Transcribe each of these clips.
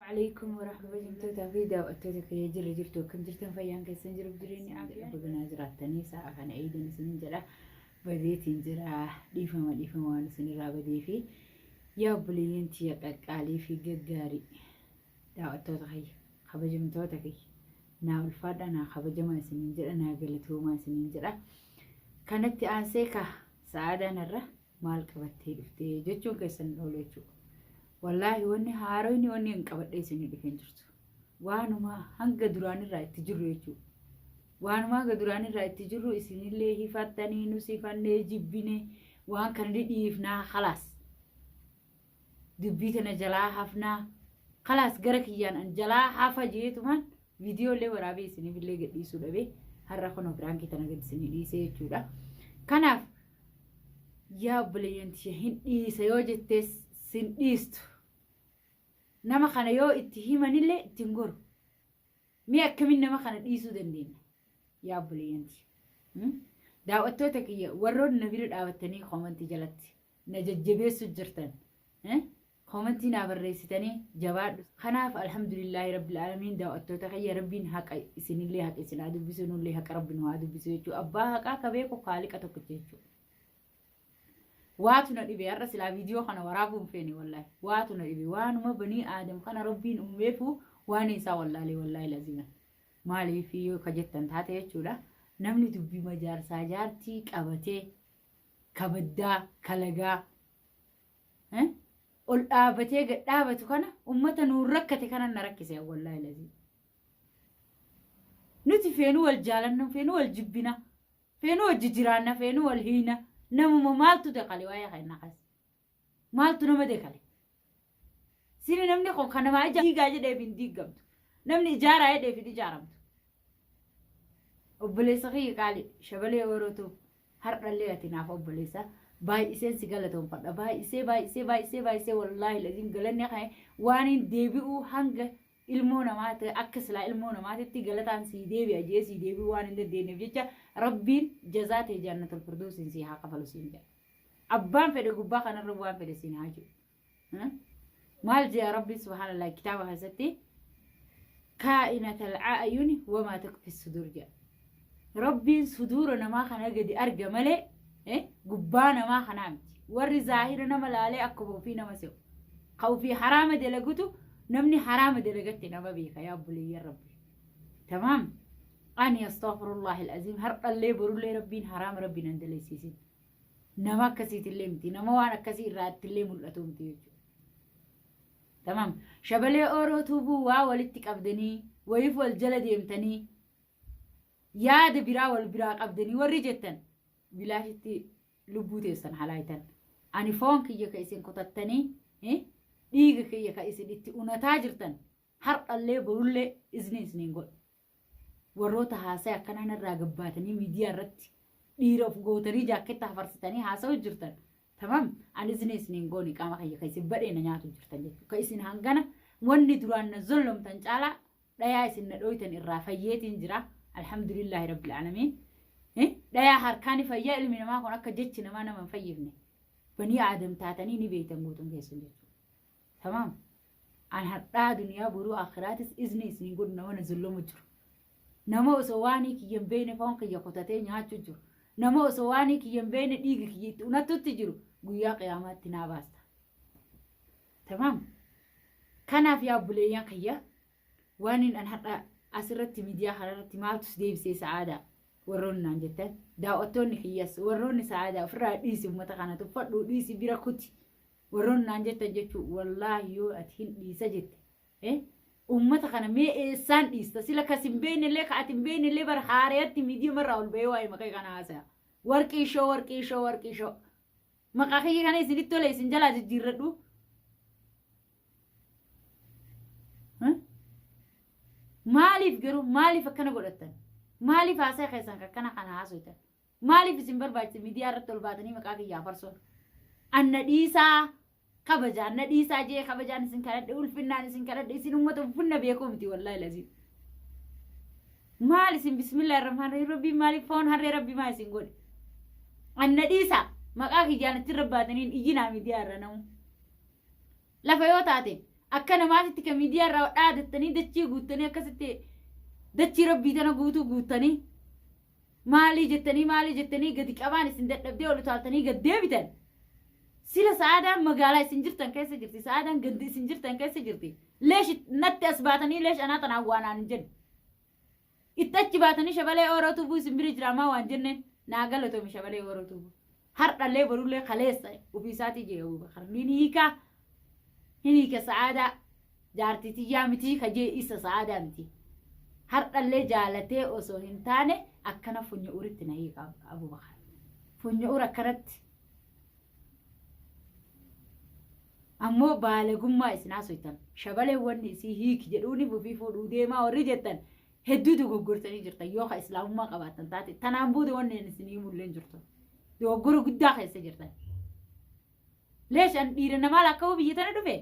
Alaikum warahmatullahi fi daawwattoota kiyya, jirra jirtu, akkam jirtan? Fayyaan keessan jiruuf jireenyi aafiyaa baganaa jiraattanii. Sa'a kana eedan isinin jedha, badeetiin jira. Dhiifama, dhiifama waan isinirraa badee fi yaa obboleeyyan tiyya qaqqaalii fi gaggaarii, daawwattoota kiyya, kabajamtoota kiyya, naa ulfaadha, naa kabajamaa isinin jedha, naa galatoomaa isinin jedha. Kanatti aansee ka sa'aadaan irra maal qabattee dhuftee jechuun keessan hin oolu jechuudha. Wallaahi wanni haaroyni wanni hin qabadhee isinii dhufe hin jirtu. Waanuma hanga duraanirraa itti jirru jechuudha. Waanuma hanga duraanirraa itti jirru isinillee hifattanii nus hifannee jibbine, waan kana dhidhiifnaa, khalaas. Dubbii tana jalaa hafnaa. Khalaas, gara kiyyaan an jalaa hafa jeetumaan viidiyoolee waraabee isiniifillee gadhiisuu dhabee har'a kunoo piraankii tana gad isinii dhiisee jechuudha. Kanaaf yaa obboleeyyan tiyya, hin dhiisa yoo jettees sin dhiistu. Nama kana yoo itti himanillee ittiin goru. Mee akkamiin nama kana dhiisuu dandeenya? Yaa obboleeyyan tiyya. Daawwattoota kiyya, warroonni na bira dhaabattanii koomantii jalatti na jajjabeessu jirtan. Koomantii naa barreessitanii jabaadhu. Kanaaf alhamdulillaahi rabbil aalamiin, daawwattoota kiyya, rabbiin haqa isinillee haqa isin haa dubbisu, nullee haqa rabbi nu haa dubbisu jechuudha. Abbaa haqaa ka beeku kaaliqa tokkicha jechuudha. Waatu na dhibe, har'a silaa viidiyoo kana waraabuu hin feene wallaahi. Waatu na dhibe, waanuma banii aadam kana rabbiin uumeefu waan isaa wallaalee wallaahi laziman. Maaliif yoo ka jettan taate jechuudha. Namni dubbii majaarsaa jaartii qabatee kabaddaa kalagaa ol dhaabatee gad dhaabatu kana, ummata nuun rakkate kana na rakkise wallaahi lazim. Nuti feenuu wal jaalanna, feenuu wal jibbina, feenuu wajji jiraanna, feenuu wal hiina. Namuma maaltu dakale waa'ee kana kas? Maaltu nama dakale? Sini namni kun kan namaa ija diigaa jedheef hin diigamtu. Namni ijaaraa jedheef hin ijaaramtu. Obboleessa kiyya qaali, Shabalee Orootuu, har'allee ati naaf obboleessa, baay'iseen si galatoonfadha. Baay'isee, baay'isee, baay'isee, baay'isee, wallaahi laziim, galanni kana waan hin deebi'uu hanga ilmoo namaa ta'e akka silaa ilmoo namaatitti galataan sii deebi'a jee sii deebi'uu waan hin dandeenyeef jecha, rabbiin jazaa ta'e jannatul firdoosiin sii haa kafalu siin jedha. Abbaan fedhe gubbaa kanarra waan fedhe siin haa jedhu. Maal jedha rabbiin subhaanallah kitaaba keessatti? Kaa'inatal a'yuni wamaa tukfi sudur jedha. Rabbiin suduura namaa kana gadi arga malee gubbaa namaa kanaa miti. Warri zaahira nama laalee akkuma ofii nama se'u. Ka ofii haraama dalagutu namni haraama dalagatte nama beeka yaa obboleeyyan rabbi. Tamaam. Ani astaghfirullahi alazim, har'allee borullee rabbiin haraama rabbiin hin dalagsiisin. Nama akkasiitillee miti. Nama waan akkasii irraa ittillee mul'atu miti jechuudha. Tamaam. Shabalee Ooroo Tuubuu waa walitti qabdanii wayiif wal jala deemtanii yaada biraa wal biraa qabdanii warri jettan bilaashitti lubbuu teessan halaayitan. Ani foon kiyya ka isin kutattanii, dhiiga kiyya ka isin itti unataa jirtan, har'allee borullee izni isiniin godhu. Warroota haasaya akkanaa narraa gabbaatanii miidiyaa irratti dhiira of gootanii jaakketta hafarsitanii haasa'u jirtan. Tamam, ani izni isiniin goone, qaama kiyya ka isin badheena nyaatu jirtan jechuudha. Ka isin hangana wanni duraan na zollomtan caalaa dhayaa isin na dhooytan irraa fayyeetiin jira. Alhamdulillaahi rabbil aalamiin. Dhayaa harkaani fayyaa, ilmi namaa kun akka jechi namaa nama hin fayyifne. Banii aadam taatanii ni beektan guutuun keessan jechuudha. Tamaam. An har'aa duniyaa boruu akhiraatis izni isiniin godhu nama na zullumu jiru. Nama osoo waanii kiyya hin beekne foon kiyya kutatee nyaachuu jiru. Nama osoo waanii kiyya hin beekne dhiiga kiyya itti unattutti jiru guyyaa qiyaamaatti naa baasta. Tamaam. Kanaaf yaa obboleeyyan kiyya, waan hin an har'a asirratti miidiyaa kanarratti maaltu si deebisee sa'aadaa warroonni naan jettan, daawwattoonni kiyyas warroonni sa'aadaa ofirraa dhiisi, uummata kana tuffadhu, dhiisi, bira kuti warroonni naan jettan jechuun, wallaahi yoo ati hin dhiisa jette uummata kana mee eessaan dhiista? Sila kas hin beeknellee, ka ati hin beeknellee bara haarayatti miidiyaa irraa ol bahee waa'ee maqaa kana haasaya. Warqii shoo, warqii shoo, warqii shoo. Maqaa kiyya kana isinitti tole isin jalaa jijjiirradhu. Maaliif garuu, maaliif akkana godhattan? Maaliif haasaa keessan akkana kana haasoitan? Maaliif isin barbaachise miidiyaa irratti ol baatanii maqaa kiyyaa farsoon? Anna dhiisaa, kabajaan na dhiisaa jee, kabajaan isin kadhadhe, ulfinnaan isin kadhadhe. Isin uummata ulfinna beekuu miti wallaahi lazim. Maal isin, bismillaahi rahmaan rahiim, rabbiin maaliif foon harree rabbi maa isin godhe? Anna dhiisaa, maqaa kiyyaan itti rabbaataniin iyyinaa miidiyaa irra namu. Lafa yoo taate Akka namaatitti ka miidiyaa irraa dhaadattanii dachii guuttanii akkasitti dachii rabbii tana guutuu guuttanii maalii jettanii maalii jettanii gadi qabaan isin dadhabdee ol utaaltanii gad deebitan. Sila sa'aadaan magaalaa isin jirtan keessa jirti. Sa'aadaan gandi isin jirtan keessa jirti. Leesh natti as baatanii leesh anaa tanaan waan aan hin jenne. Itti achi baatanii shabalee ooroo tuubuu isin bira jira ammaa waan jenneen naa galatoomi shabalee ooroo tuubuu. Har'allee borullee kaleessa ofii isaatii jee Abubakar niin hiikaa hin hiika sa'aadaa jaartii tiyyaa mitii ka jee isa sa'aadaa miti. Har'allee jaalatee osoo hin taane akkana funya uritti na hiika Abubakar. Funya ur akkanatti. Ammoo baalagummaa isin haasoytan shabaleen wanni isii hiiki jedhuuni ufii fuudhuu deemaa warri jettan hedduu dogoggortanii jirtan yoo ka islaamummaa qabaattan taate tanaan booda wanni ani isin himullee hin jirtu. Dogoggora guddaa keessa jirtan. Leesh an dhiira namaa lakka'uu biyya tana dhufe.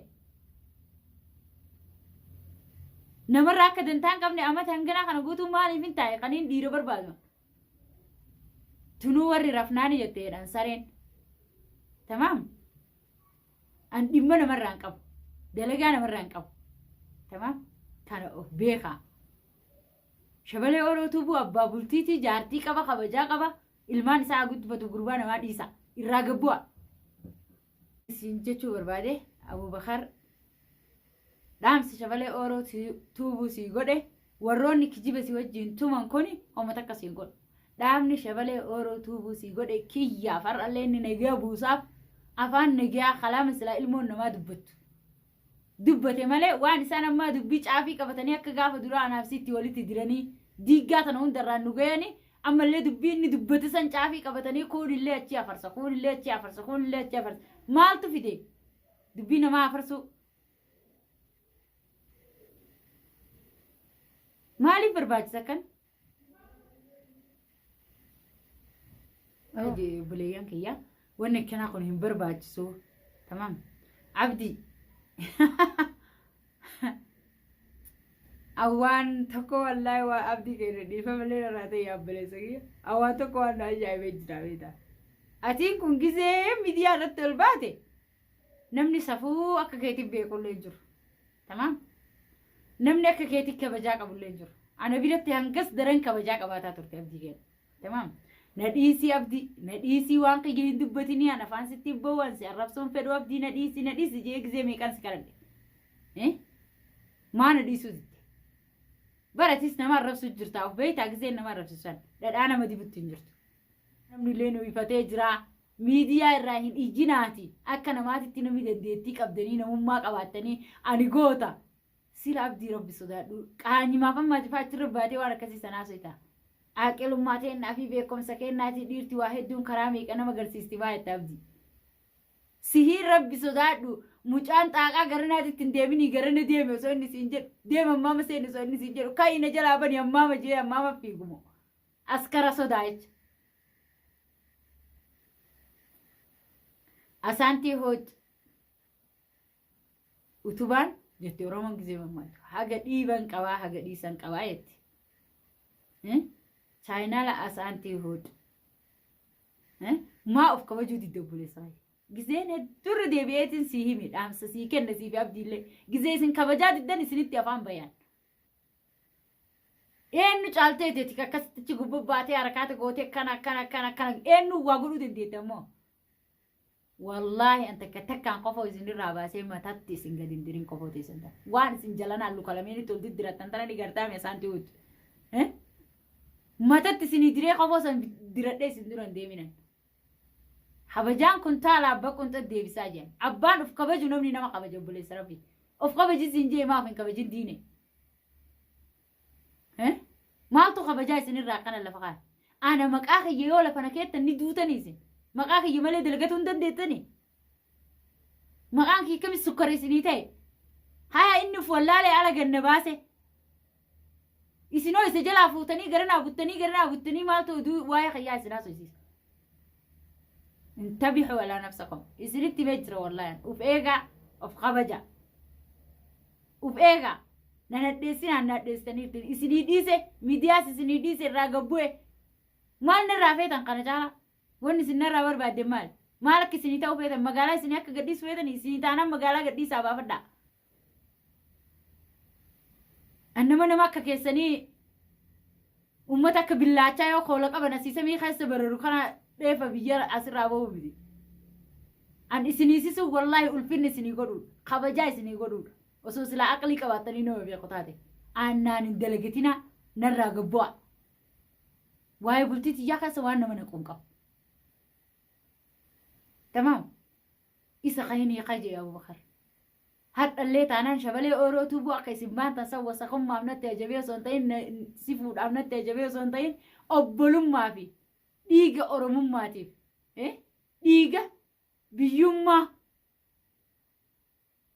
Namarraa akka dantaa hin qabne amata hanganaa kana guutuu maaliif hin taa'e kaniin dhiira barbaadu. Tunuu warri rafnaani jette jedhan sareen. Tamaam. An dhimma namarraa hin qabu. Dalagaa namarraa hin qabu. Tamaam. Kana of beekaa. Shabalee Oroo Tuubuu abbaa bultiitii jaartii qaba kabajaa qaba ilmaan isaa haa guddifatu gurbaa namaa dhiisa irraa gabbu'a. Isin jechuu barbaade Abubakar dhaamsi shabalee Oroo Tuubuu sii godhe warroonni kijiba si wajjin tuman kuni homa takka siin godhu. Dhaamni shabalee Oroo Tuubuu sii godhe kiyyaaf har'allee inni nagaa buusaaf afaan nagaa kalaama silaa ilmoon namaa dubbattu. Dubbate malee waan isaan ammaa dubbii caafii qabatanii akka gaafa duraa anaaf sitti walitti diranii diiggaa tana hundarraan nu gayanii ammallee dubbii inni dubbate san caafii qabatanii kuunillee achii afarsa kuunillee achii afarsa kuunillee achii afarsa maaltu fide dubbii namaa afarsuu maaliif barbaachisa kan Obboleeyyan kiyya wanni akkanaa kun hin barbaachisu. Tamaam. Abdi. Awwaan tokko wallaahi waa abdii keenya dhiifama illee irraa ta'e obboleessa kiyya. Awwaan tokko waan na ajaa'ibee jira beektaa. Atiin kun gizee miidiyaa irratti ol baate namni safuu akka keetii beekullee hin jiru. Tamaam. Namni akka keetii kabajaa qabullee hin jiru. Ana biratti hangas daran kabajaa qabaataa turte abdii keenya. Tamaam. Na dhiisii abdii, na dhiisii waan kiyya hin dubbatinii an afaan sitti hin ba'u an si arrabsuun fedhu abdii na dhiisii na dhiisi jee gizee meeqan si kadhadhe. Eh? Maa na dhiisuu didde? Baratis nama arrabsuu jirta of beektaa gizeen nama arrabsisan dhadhaa nama dibutti hin jirtu. Namni illee nu ifatee jira. Miidiyaa irraa hin iyyinaati akka namaatitti namni dandeettii qabdanii namummaa qabaattanii ani goota. Sila abdii rabbi sodaadhu qaanyimaaf amma ati faa achirra baatee waan akkasii sanaa soita. Aqilummaa teennaa fi beekumsa keennaatii dhiirti waa hedduun karaa meeqa nama garsiisti maa jetta abdii. Sihiin rabbi sodaadhu mucaan xaaqaa garanaatitti hin deeminii garana deemi osoo inni siin jedhu deema ammaama seeni osoo inni siin jedhu ka'i na jalaa bani ammaama jee ammaama fiigumo. Askara sodaa jecha. Asaantii hooj utubaan jetti Oromoon gizee mammaaktu. Haga dhiiban qabaa haga dhiisan qabaa jetti. Chaayinaala asaantii hooj. Maa of kabajuu didde obboleessa kiyya. Gizeen heddurra deebi'eetiin sii himi dhaamsa sii kenna sii fi abdiillee. Gizee isin kabajaa diddan isinitti afaan bayaan. Eenyu caaltee teeti akkasitti achi gubbaa baatee harakaata gootee akkana akkana akkana akkana eenyu waa godhuu dandeette ammoo. Wallaahi an takka takkaan qofoo isin irraa baasee mataatti isin gadi hin dirin qofoo teessan ta'a. Waan isin jalanaan luka lameenitti ol diddirattan tana ni gartaa mee isaan ti'uutu. Matatti isinii diree qofoo san diradhee isin dura hin deeminan. Habajaan kuntaala abba qunxa deebisaa jedhan. Abbaan of kabaju namni nama kabaja obboleessa rabbi. Of kabaji siin jee maaf hin kabajin diine. Maaltu kabajaa isinirraa akkana lafa kaa'e? Ana maqaa kiyya yoo lafa na keettan ni duutanii isin. Maqaa kiyya malee dalagatuu hin dandeettanii. Maqaan kiyya kamis sukkara isinii ta'e. Haya inni uf wallaalee ala ganna baase. Isinoo isa jalaa fuutanii gara naa buttanii gara naa buttanii maaltu oduu waa'ee kiyyaa isin haasofsiisa. Intabixuu alaa nafsakum. Isinitti himee jira wallaahi. Uf eegaa, of kabaja. Uf eegaa. Na nadheessinaan na nadheessitaniirtu. Isinii dhiise, miidiyaas isinii dhiise irraa gabbu'e. Maal narraa feetan kana caalaa? Wanni isin narraa barbaadde maali? Maal akka isinii ta'u feetan? Magaalaa isinii akka gadhiisu feetan isinii taanaan magaalaa gadhiisaa baafadhaa. An nama nama akka keessanii ummata akka billaachaa yoo koola qaban asii samii keessa bararu kana dheefa biyya asirraa ba'uu miti. An isiniisisu wallaahi ulfinni isinii godhuudha. Kabajaa isinii godhuudha. Osoo silaa aqlii qabaattanii nama beeku taate. Annaan hin dalagatinaa narraa gabbu'aa. Waa'ee bultii tiyyaa keessa waan nama naqu hin qabu. Tamaam. Isa kan hin hiikaa jedhe Abubakar. Hardhallee taanaan shabalee Ooroo Tuubuu akka isin baantan san wasakummaaf natti ajabee osoo hin ta'in si fuudhaaf natti ajabee osoo hin ta'in obbolummaa fi dhiiga Oromummaatiif dhiiga biyyummaa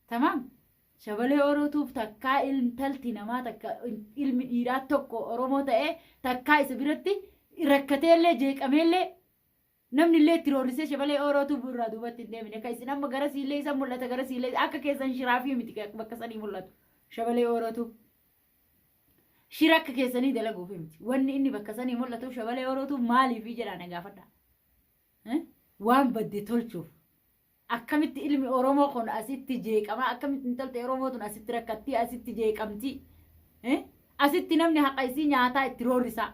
tamaam shabalee Ooroo Tuub takkaa intalti namaa takka ilmi dhiiraa tokko Oromoo ta'ee takkaa isa biratti rakkateellee jeeqameellee Namni illee itti roorrisee shabalee Ooroo Tuubuu irraa duubatti hin deemine. Ka isin amma garasii illee isa mul'ata garasii illee akka keessan shiraafii miti ka bakka sanii mul'atu. Shabalee Ooroo Tuub. Shira akka keessanii dalaguufi miti. Wanni inni bakka sanii mul'atu shabalee Ooroo Tuub maaliifi jedhaa na gaafadha. Waan badde tolchuuf. Akkamitti ilmi Oromoo kun asitti jeeqama akkamitti intalti Oromoo tun asitti rakkattii asitti jeeqamti. Asitti namni haqa isii nyaataa itti roorrisaa.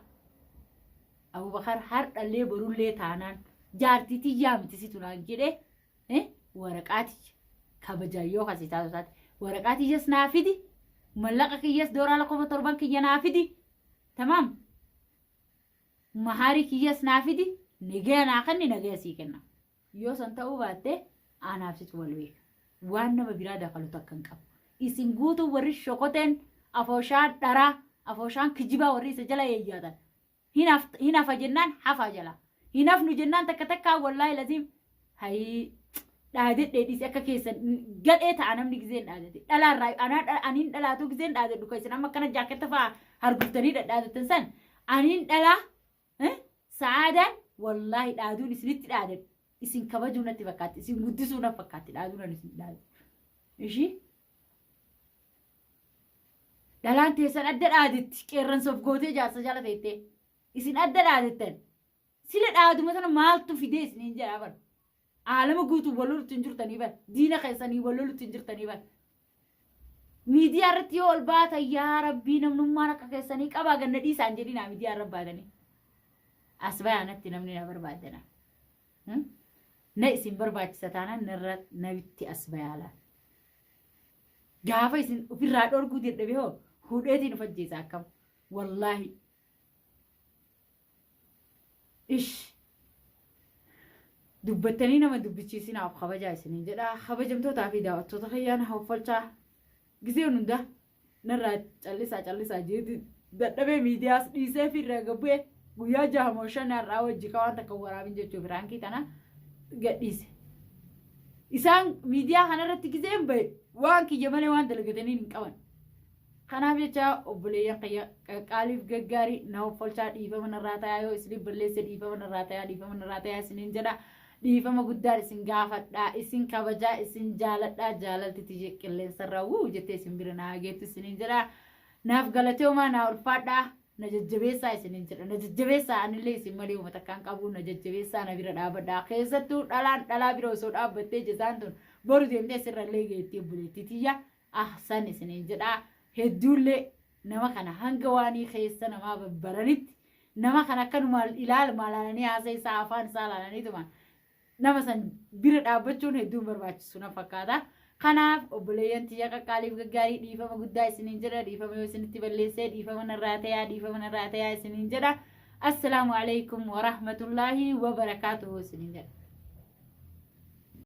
Abubakar hardhallee borullee taanaan jaartii tiyyaa miti situ naan jedhee waraqaa tiyya kabajaan yoo kasii taatu taate waraqaa tiyyas naa fidi mallaqa kiyyas dooraala 7,000 kiyya naa fidi tamaam mahaarii kiyyas naa fidi nagaya naa kenni nagaya sii kenna yoo san ta'uu baatte anaaf situ wal beeka waan nama biraa dakalu takka hin qabu isin guutuu warri shokoteen afooshaan dharaa afooshaan kijibaa warri isa jala eeyyaatan hin hafa jennaan hafaa jala hin hafnu jennaan takka takkaa wallaahi laziim hayii dhaadedhee dhiisi akka keessan gadhee ta'a namni gizeen dhaadate dhalaarraa anaa aniin dhalaatuu gizeen dhaadadhu kan isin amma akkana jaaketta fa'a harguftanii dhadhaadattan san aniin dhalaa sa'aadaan wallaahi dhaaduun isinitti dhaadadhu isin kabajuu natti fakkaatti isin guddisuu natti fakkaatti dhaaduun ani isin dhaadu ishii Dhalaan teessan adda dhaadetti qeerransa of gootee jaarsa jala teettee. Isin adda dhaadettan. Sila dhaaduma sana maaltu fidee isiniin jedhaa bar. Aalama guutuu wal lolutti hin jirtanii bar. Diina keessanii wal lolutti hin jirtanii bar. Miidiyaa irratti yoo ol baatan yaa rabbii namnummaan akka keessanii qabaa ganna dhiisaan jedhinaa miidiyaa irra baatanii. As bayaanatti namni na barbaadana. Na isin barbaachisa taanaan narra nabitti as bayaala. Gaafa isin ofirraa dhorguu dadhabe hoo hudheetiin of ajjeesa akkam wallaahi. Ish dubbattanii nama dubbichiisinaa of kabajaa isiniin jedha kabajamtootaa fi daawwattoota kiyyaan hoffolchaa gizeen hunda narraa callisaa callisaa jeeti dadhabee miidiyaas dhiisee fi irraa gabbu'e guyyaa jaha moo shan har'aa wajji ka waan takka waraabin jechuu firaankii tana gadhiise. Isaan miidiyaa kanarratti gizeen bahe waan kiyya malee waan dalagatanii hin qaban. Kanaaf jecha obboleeyyan kiyya qaqqaaliif gaggaarii na hoffolchaa dhiifama narraa tayaa yoo isiniif balleesse dhiifama narraa tayaa dhiifama narraa tayaa isiniin jedha. Dhiifama guddaan isin gaafadha isin kabajaa isin jaaladha jaalalti tiyya qilleensarraa wuu jettee isin bira naa geettu isiniin jedha. Naaf galatoomaa naa ulfaadhaa na jajjabeessaa isiniin jedha na jajjabeessaa anillee isin malee uummata akkaan qabu na jajjabeessaa na bira dhaabadhaa keessattuu dhalaan dhalaa bira osoo dhaabbattee jezaan tun boru deemtee sirrallee geettii obboleettii tiyya ahsan isiniin jedha hedduullee nama kana hanga waanii keessa namaa babbaranitti nama kana akkanumaan ilaaluma ilaalanii haasa isaa afaan isaa ilaalaniituma nama san bira dhaabbachuun hedduun barbaachisu na fakkaata. Kanaaf obboleeyyan tiyya qaqqaaliif gaggaarii dhiifama guddaa isiniin jedha dhiifama yoo isinitti balleessee dhiifama narraa tayaa dhiifama narraa tayaa isiniin jedha. Assalaamu alaikum warahmatullaahi wabarakaatuhu isiniin jedha.